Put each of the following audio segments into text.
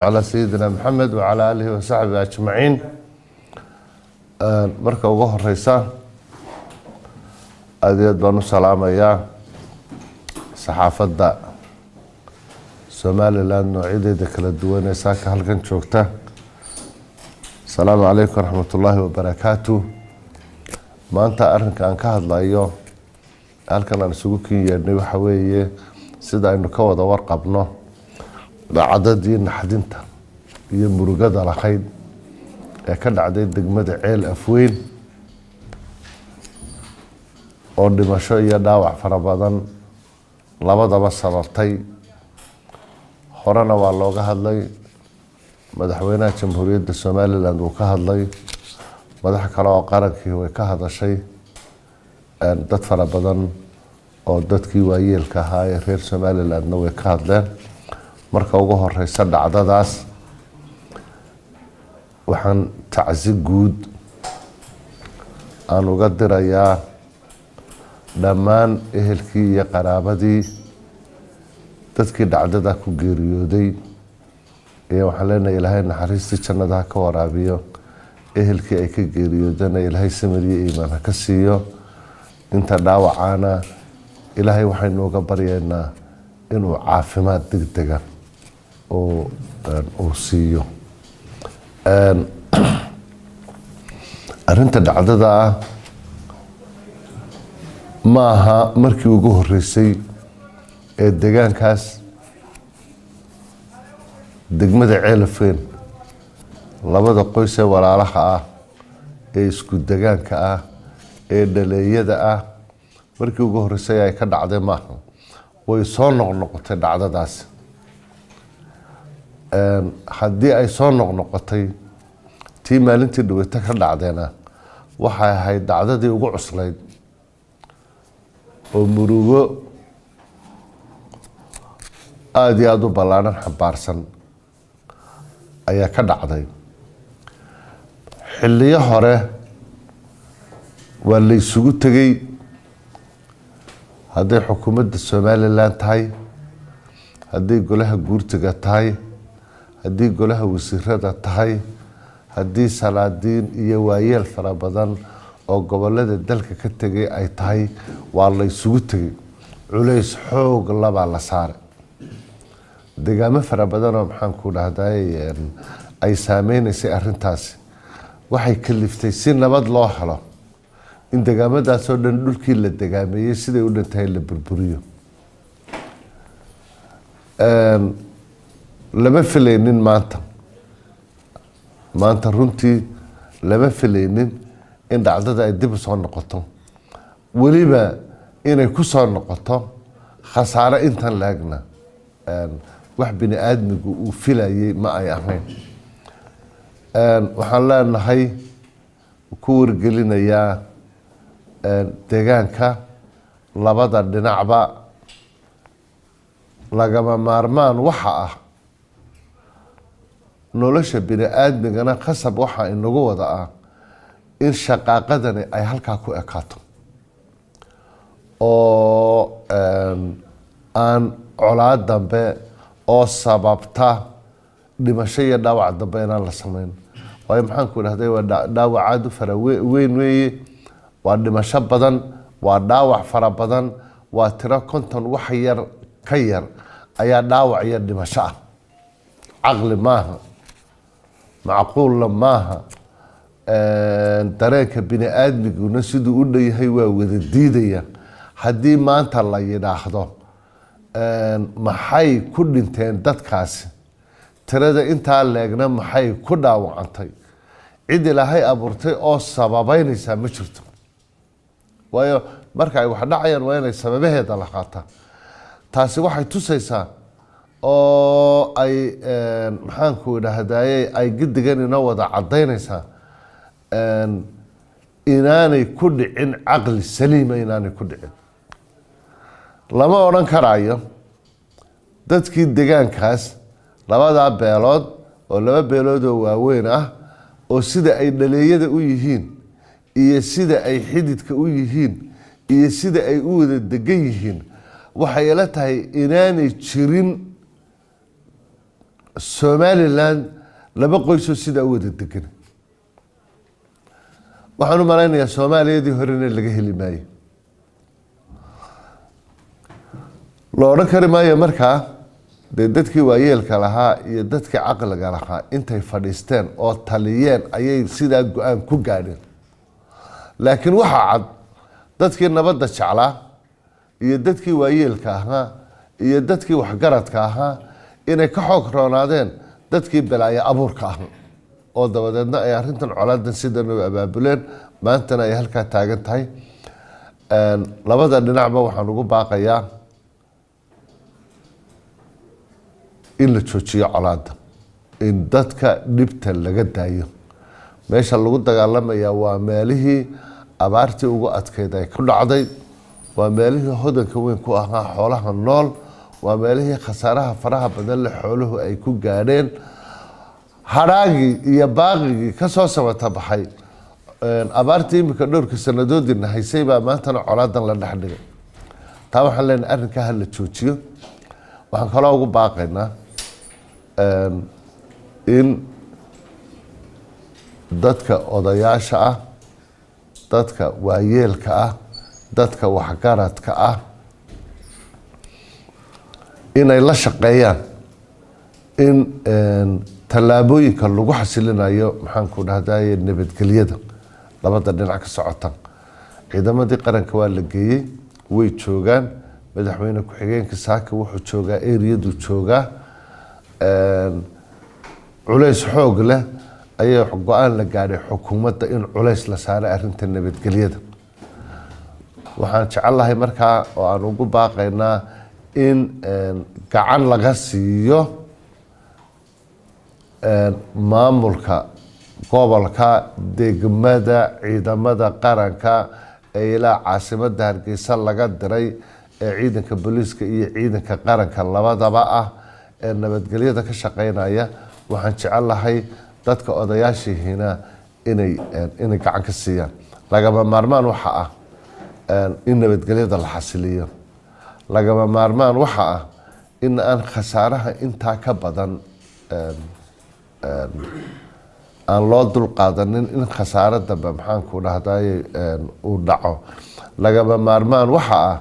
Calaa sayidina Maxamed wacalaa aalihi wasaxbihi ajmaciin. Marka ugu horeysa, aad iyo aad baan u salaamayaa saxaafadda Somaliland noocyadeeda kala duwan ee saaka halkan joogta. Asalaamu calaykum waraxmat ullaahi wabarakaatu. Maanta arrinka aan ka hadlayo halkan aan isugu kin yeedhnay waxa weeye, sida aynu ka wada warqabno, dhacdadii naxdinta iyo murugada lahayd ee ka dhacday degmada Ceel Afweyn oo dhimasho iyo dhaawac fara badan labadaba sababtay. Horena waa looga hadlay, madaxweynaha Jamhuuriyadda Somaliland wuu ka hadlay, madax kale oo qarankii way ka hadashay, dad fara badan oo dadkii waayeelka ahaa ee reer Somalilandna way ka hadleen. Marka ugu horeysa, dhacdadaas waxaan tacsi guud aan uga dirayaa dhammaan ehelkii iyo qaraabadii dadkii dhacdada ku geeriyooday. Iyo waxaan leenahay Ilaahay naxariistii jannada ha ka waraabiyo, ehelkii ay ka geeriyoodana Ilaahay samiriyo iimaan ha ka siiyo, inta dhaawacaana Ilaahay waxaynu uga baryaynaa inuu caafimaad degdega uu siiyo. Arrinta dhacdada ah ma aha markii ugu horeysay ee deegaankaas degmada Ceelafeen labada qoys ee walaalaha ah ee isku degaanka ah ee dhaleeyada ah markii ugu horeysay ay ka dhacday maaha, way soo noqnoqotay dhacdadaasi. Haddii ay soo noqnoqotay, tii maalintii dhaweyto ka dhacdeena waxay ahayd dhacdadii ugu cuslayd oo murugo aada iyo aada u ballaadhan xambaarsan ayaa ka dhacday. Xilliyo hore waa la isugu tegey, hadday xukuumadda Somaliland tahay, hadday golaha guurtiga tahay, haddii golaha wasiirada tahay, haddii salaadiin iyo waayeel fara badan oo gobolada dalka ka tegay ay tahay, waa la isugu tegey. Culays xoog labaa la saaray degaamo fara badan oo, maxaan ku dhahday, ay saameynaysay arrintaasi. Waxay kaliftay si nabad loo helo in degaamadaasoo dhan dhulkii la degaameeyey siday u dhantahay la burburiyo. Lama filaynin maanta, maanta runtii lama filaynin in dhacdada ay dib u soo noqoto, weliba inay ku soo noqoto khasaare intan laegna wax bini aadmigu uu filayay ma ay ahayn. Waxaan leenahay, ku wargelinayaa deegaanka labada dhinacba, lagama maarmaan waxa ah nolosha bini aadmigana khasab waxaa inagu wada ah in shaqaaqadani ay halkaa ku ekaato oo aan colaad dambe oo sababta dhimasho iyo dhaawac dambe inaan la sameyn. Waayo, maxaan ku idhahday, waa dhaawac aada u fara weyn weeye, waa dhimasho badan, waa dhaawac fara badan, waa tiro 50 wax yar ka yar ayaa dhaawac iyo dhimasho ah. Caqli maaha, macquulna maaha, dareenka bini aadmiguna siduu u dhanyahay waa wada diidaya. Haddii maanta la yidhaahdo maxay ku dhinteen dadkaasi, tirada intaa leegna maxay ku dhaawacantay, cid Ilaahay abuurtay oo sababeynaysaa ma jirto. Waayo, marka ay wax dhacayaan waa inay sababaheeda lahaataa. Taasi waxay tusaysaa oo ay, maxaanku idhaahdaye, ay gedigan inoo wada caddaynaysaa inaanay ku dhicin caqli saliima, inaanay ku dhicin. Lama odhan karaayo dadkii degaankaas labadaa beelood oo laba beelood oo waaweyn ah oo sida ay dhaleeyada u yihiin iyo sida ay xididka u yihiin iyo sida ay u wada degan yihiin, waxay ila tahay inaanay jirin. Somaliland laba qoysoo sidaa u wada degan. Waxaan u malaynayaa Soomaaliyadii horena laga heli maayo, la odhan kari maayo. Markaa dee dadkii waayeelka lahaa iyo dadkii caqliga lahaa intay fadhiisteen oo taliyeen ayay sidaa go-aan ku gaadheen. Laakiin waxaa cad dadkii nabadda jeclaa iyo dadkii waayeelka ahaa iyo dadkii waxgaradka ahaa inay ka xoog roonaadeen dadkii balaayo abuurka ahaa, oo dabadeedna ay arrintan colaadan sidan u abaabuleen, maantana ay halkaa taagan tahay. Labada dhinacba waxaan ugu baaqayaa in la joojiyo colaadda, in dadka dhibta laga daayo. Meesha lagu dagaalamayaa waa meelihii abaartii ugu adkeyd ay ku dhacday, waa meelihii hodanka weyn ku ahaa xoolaha nool, waa meelihii khasaaraha faraha badan leh xooluhu ay ku gaadheen. Hadhaagii iyo baaqigii kasoo samata baxay abaartii iminka dhowrka sanadoodina haysay baa maantana colaadan la dhex dhigay. Taa waxaan leenahay arrinkaa ha la joojiyo. Waxaan kaloo ugu baaqaynaa in dadka odayaasha ah, dadka waayeelka ah, dadka waxgaradka ah inay la shaqeeyaan in tallaabooyinka lagu xasilinayo, maxaan ku dhahdaye, nabadgelyada labada dhinac ka socota. Ciidamadii qaranka waa la geeyey, way joogaan. Madaxweyne ku-xigeenka saaka wuxuu joogaa eriyadu joogaa. Culays xoog leh ayaa go-aan la gaadhay xukuumadda in culays la saaray arrinta nabadgelyada. Waxaan jecellahay markaa oo aan ugu baaqaynaa in gacan laga siiyo maamulka gobolka, degmada, ciidamada qaranka ee ilaa caasimadda Hargeysa laga diray ee ciidanka booliiska iyo ciidanka qaranka labadaba ah ee nabadgelyada ka shaqeynaya. Waxaan jecellahay dadka odayaashihiina inay gacan ka siiyaan. Lagama maarmaan waxa ah in nabadgelyada la xasiliyo. Lagama maarmaan waxa ah in aan khasaaraha intaa ka badan aan loo dul qaadanin, in khasaaro dambe, maxaanku dhahdaye, uu dhaco. Lagama maarmaan waxa ah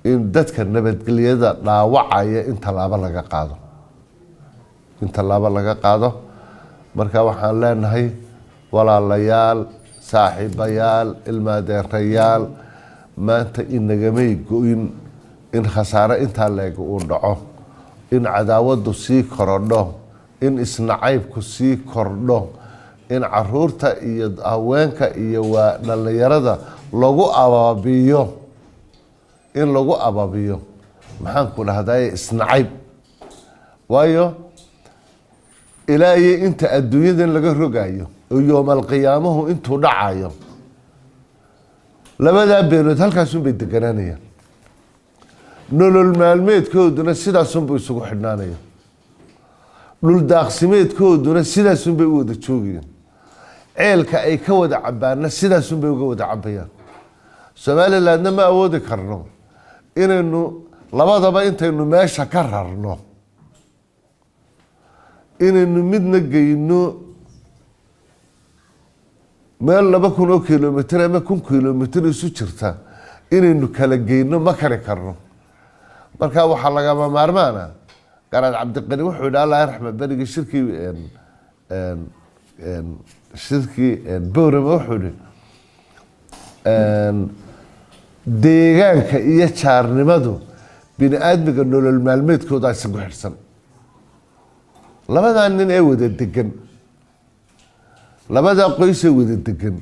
in dadka nabadgelyada dhaawacaya in tallaabo laga qaado, in tallaabo laga qaado. Marka waxaan leenahay walaalayaal, saaxiibayaal, ilmaadeerayaal, maanta inagamay go-in in khasaare intaa leeg uu dhaco, in cadaawaddu sii korodho, in isnacaybku sii kordho, in caruurta iyo haweenka iyo waa dhallinyarada lagu ababiyo, in lagu ababiyo, maxaanku dhahdaye, isnacayb. Waayo ilaa iyo inta adduunyadan laga rogayo oo yoomalqiyaamuhu intuu dhacayo, labadaa beelood halkaasun bay deganaanayaan, nolol maalmeedkooduna sidaasunbuu isugu xidhnaanaya, dhul daaqsimeedkooduna sidaasunbay u wada joogayaan, ceelka ay ka wada cabaanna sidaasunbay uga wada cabayaan. Somalilandna ma awoodi karno inaynu labadaba intaynu meesha ka rarno, inaynu midna geyno meel 2000 oo kilomitr ama 1000 kilomitr isu jirta, inaynu kala geyno ma kari karno. Marka waxaa lagama maarmaana, Garaad Cabdiqani wuxuu yidhi, Allah raxma, berigii shirkii Bowrama, wuxuu yihi deegaanka iyo jaarnimadu bini aadmiga nolol maalmeedkooda isagu xidhsan. Labadaa nin ee wada degan, labadaa qoysee wada degan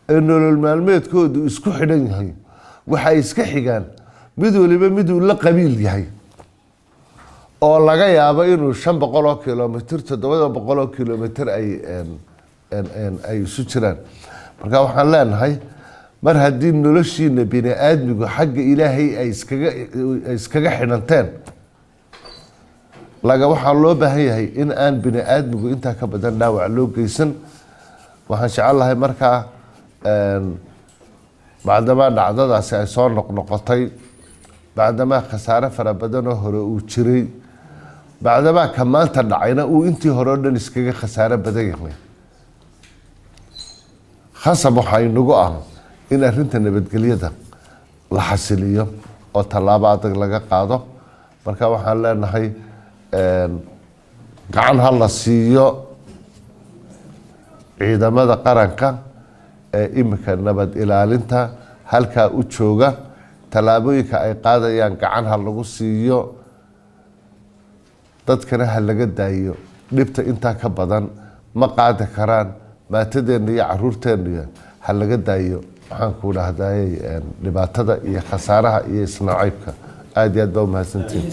ee nolol maalmeedkoodu isku xidhan yahay, waxay iska xigaan mid waliba miduu la qabiil yahay oo laga yaabo inuu 500 oo kilomitr, 700 oo kilomitr ay isu jiraan. Marka waxaan leenahay mar haddii noloshiina bini aadmigu xagga Ilaahay ay iskaga xidhanteen, laga waxaa loo baahan yahay in aan bini aadmigu intaa ka badan dhaawac loo geysan. Waxaan jecel lahay markaa, bacdamaa dhacdadaasi ay soo noqnoqotay, bacdamaa khasaare fara badan oo hore uu jiray, Bacdamaa ka maanta dhacayna uu intii hore o dhan iskaga khasaaro badan yahay, khasab waxaa inagu ah in arrinta nabadgelyada la xasiliyo oo tallaabo adag laga qaado. Marka waxaan leenahay gacan ha la siiyo ciidamada qaranka ee imika nabad ilaalinta halkaa u jooga, tallaabooyinka ay qaadayaan gacan ha lagu siiyo, dadkana ha laga daayo dhibta intaa ka badan ma qaadi karaan. Maatadeenna iyo caruurteenna ha laga daayo, maxaan ku dhahday, dhibaatada iyo khasaaraha iyo isnacaybka. Aada iyo aad baa umahadsantihin.